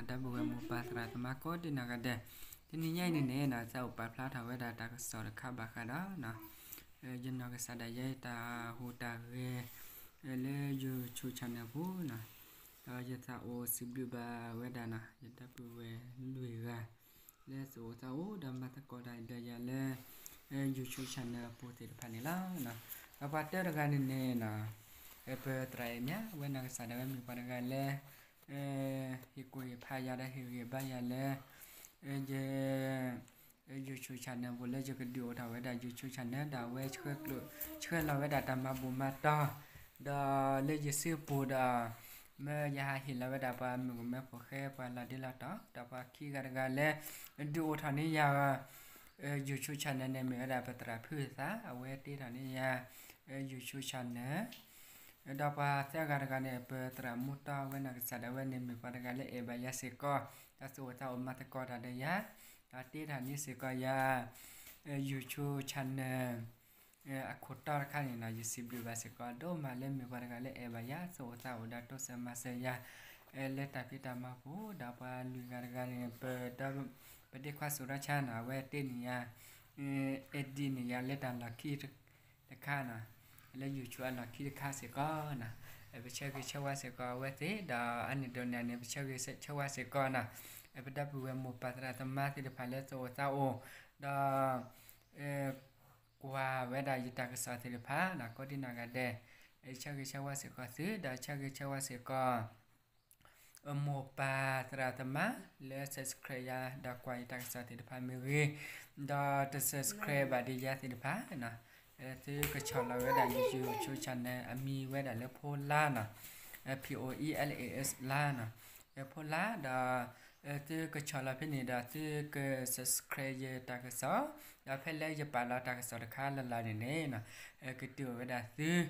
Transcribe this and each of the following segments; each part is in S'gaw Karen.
ဒီပုၢ်ဝဲၢ်မိၢ်ပၢ်သရၣ်သမါကိးဒံနီၢ်ဂၤဒဲး, တနံၤညါအံၤန့ၣ်န့ၣ် သးအိၣ်ပာ်ဖျါထီၣ်ဝဲဒၣ်တၢ်ကစီၣ်တခါဘၣ်ဃးဒီး ယနီၢ်ကစၢ်ဒၣ်ယဲတၢ်ဟူးတၢ်ဂဲၤ လၢ YouTube channel ပူၤန့ၣ်, ဒီးယသးအိၣ်စံးဘျုးဘၣ်ဝဲဒၣ်န့ၣ် ယဒီပုၢ်ဝဲၢ်လွံၢ်ဂၤ လၢသးအိၣ်သးအိၣ်ဒီးမၤသကိးတၢ်ဒီးယၤလၢ YouTube channel အပူၤသ့ၣ်တဖၣ်န့ၣ်လီၤ. ဒီးပှၤတၢတဂၤန့ၣ်န့ၣ် ပသရၣ်အဲၣ်မၠၣ် အဝဲနီၢ်ကစၢ်ဒၣ်ဝဲမ့ၢ်ပှၤတဂၤလၢ ဟ့ၣ်ကူၣ်ဟ့ၣ်ဖးယၤဒီးဟ့ၣ်ဂံၢ်ဘါယၤလၢ ယ YouTube channel ပူၤလၢယကဒုးအိၣ်ထီၣ်ဝဲဒၣ် YouTube channel ဒီးအဝဲဆှၢလီၤဝဲဒၣ်တၢ်မၤဘူၣ်မၤတီၤ ဒီးလၢယစုပူၤဒီး မၢယဟးဟ့ၣ်လီၤဝဲဒၣ်ပှၤမုၣ်ကမဲဖိဃဲ ပှၤလီၤဒ့လီၤတီၤ ဒီးပှၤခံဂၤတဂၤလၢ ဒုးအိၣ်ထီၣ်န့ၢ်ယၤ YouTube channel န့ၣ်မ့ၢ်ဝဲဒၣ်ပသရၣ်ဖုသး အဝဲတ့ထီၣ်န့ၢ်ယၤ YouTube channel ဒီးပှၤသၢဂၤတဂၤန့ၣ် ပသရၣ်မူတီ အဝဲနီၢ်ကစၢ်ဒၣ်ဝဲန့ၣ်မ့ၢ်ပှၤတဂၤလၢအဲၣ်ဘၣ်ယၤစ့ၢ်ကီး ဒီးသးအိၣ်သးအိၣ်မၤသကိးတၢ်ဒီးယၤ ဒီးတ့ထီၣ်န့ၢ်စ့ၢ်ကီးယၤ YouTube channel အခိၣ်တီတခါန့ၣ်လီၤ. ယစံးဘျုးဘၣ်စ့ၢ်ကီးဒိၣ်မးလၢမ့ၢ်ပှၤတဂၤလၢအဲၣ်ဘၣ်ယၤ သးအိၣ်သးအိၣ်ဒီးတိစၢၤမၤစၢၤယၤ လၢတၢ်ဖံးတၢ်မၤပူၤ ဒီးပှၤလွံၢ်ဂၤတဂၤန့ၣ် ပဒီ ပဒ့ခွါစိာ်ထီဆါန့ၣ် အဝဲတ့န့ၢ်ယၤ edit န့ၢ်ယၤလၢတၢ်လီၢ်ခံတခါန့ၣ် လၢ YouTube အလီၢ်ခံတခါစ့ၢ်ကီးန့ၣ် ပဆၢဂ့ၤဆၢဝါစ့ၢ်ကီးအဝဲသ့ၣ် ဒီးအန့ၣ်ဒိးန့ၣ်န့ၣ် ပဆၢဂ့ၤဆၢဝါစ့ၢ်ကီးန့ၣ် ပဒီပုၢ်ဝဲၢ်မိၢ်ပၢ်သရၣ်သမါသ့ၣ်တဖၣ်လၢသးအိၣ်သးအိၣ် ဒီး ကွၢ်ဝဲဒၣ်ယတၢ်ကစီၣ်သ့ၣ်တဖၣ်န့ၣ် ကိးဒံနီၢ်ဂၤဒဲး ဆၢဂ့ၤဆၢဝါစ့ၢ်ကီးသု ဒီးဆၢဂ့ၤဆၢဝါစ့ၢ်ကီး မိၢ်ပၢ်သရၣ်သမါလၢ subscribe ယၤ ဒီးကွၢ်ယတၢ်ကစီၣ်သ့ၣ်တဖၣ်မ့ၢ်ဂ့ၤ, ဒီးတ subscribe ဘၣ်ဒီးယၤသ့ၣ်တဖၣ်န့ၣ် သုကဆီၣ်လီၤဝဲဒၣ်ယ YouTube channel အမံၤဝဲဒၣ်လၢဖိလါန့ၣ် P O E L A S လါန့ၣ် ဖိလါဒီး သုကဆီၣ်လီၤဖဲန့ၣ်ဒီးသုက subscribe ယတၢ်ကစီၣ်, ဒီးဖဲလၢယပာ်လီၤတၢ်ကစီၣ်တခါလၢ်လၢ်န့ၣ်န့ၣ် ကတုၤအိၣ်ဝဲဒၣ်သု, ဒီး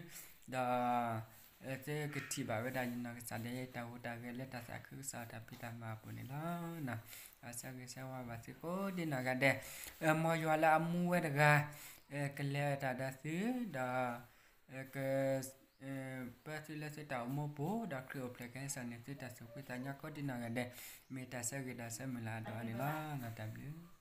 သုကထံၣ်ဘၣ်ဝဲဒၣ်ယနီၢ်ကစၢ်ဒၣ်ယဲတၢ်ဟူးတၢ်ဂဲၤလၢတၢ်သးခုကစီၣ်တၢ်ဖံးတၢ်မၤအပူၤန့ၣ်လီၤ. ဆၢဂ့ၤဆၢဝါဘၣ်သုကိးဒံနီၢ်ဂၤဒဲး, မ်ယွၤလၢအမူဝဲတဂၤ ကလဲၤတၢ်ဒီးသု, ဒီး က ပၢသုလၢသုတၢ်အိၣ်မူပူၤ, ဒီးခရံာ်အိၣ်ဖျဲၣ်ကဟဲစိာ်န့ၢ်သုတၢ်သူၣ်ဖှံသးညီ ကိးဒံနီၢ်ဂၤဒဲး, မ့ၢ်တၢ်ဆၢဂ့ၤဒီးဆၢမုၢ်လၢ်အဒိၣ်အါန့ၣ်လီၤ. တၢ်ဘျုး